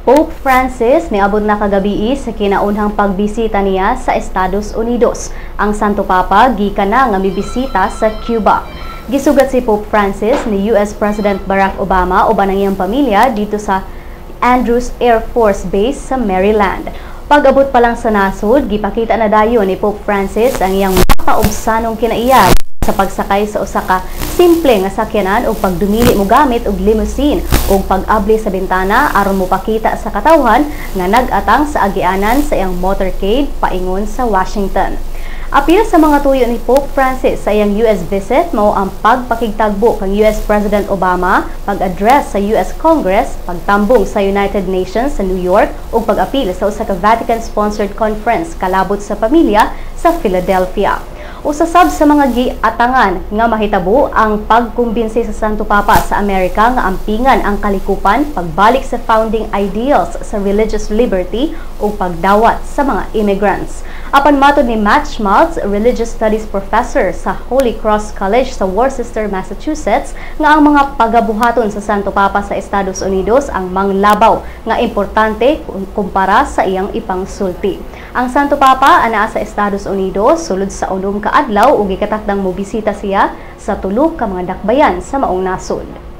Pope Francis niabot na kagabii sa kinaunhang pagbisita niya sa Estados Unidos. Ang Santo Papa gikan na nga mibisita sa Cuba. Gisugat si Pope Francis ni US President Barack Obama uban ang iyang pamilya dito sa Andrews Air Force Base sa Maryland. Pag-abot pa lang sa nasod, gipakita na dayon ni Pope Francis ang iyang mapaubsanong kinaiya sa pagsakay sa usa ka simple nga sakyanan ug pagdumili mo gamit og limousine ug pag-abli sa bintana aron mopakita sa katawhan nga nag-atang sa agianan sa iyang motorcade paingon sa Washington. Apil sa mga tuyo ni Pope Francis sa iyang US visit mao ang pagpakigtagbo kang US President Obama, pag-address sa US Congress, pagtambong sa United Nations sa New York ug pag-apil sa usa ka Vatican-sponsored conference kalabot sa pamilya sa Philadelphia. Usa sab sa mga giatangan nga mahitabo ang pagkumbinsi sa Santo Papa sa Amerika nga ampingan ang kalikupan, pagbalik sa founding ideals sa religious liberty ug pagdawat sa mga immigrants. Apan matod ni Matt Schmaltz, religious studies professor sa Holy Cross College sa Worcester, Massachusetts, nga ang mga pagabuhaton sa Santo Papa sa Estados Unidos ang manglabaw nga importante kumpara sa iyang ipangsulti. Ang Santo Papa anaa sa Estados Unidos sulod sa 6 ka adlaw ug gikatakdang mobisita siya sa tulo ka mga dakbayan sa maong nasod.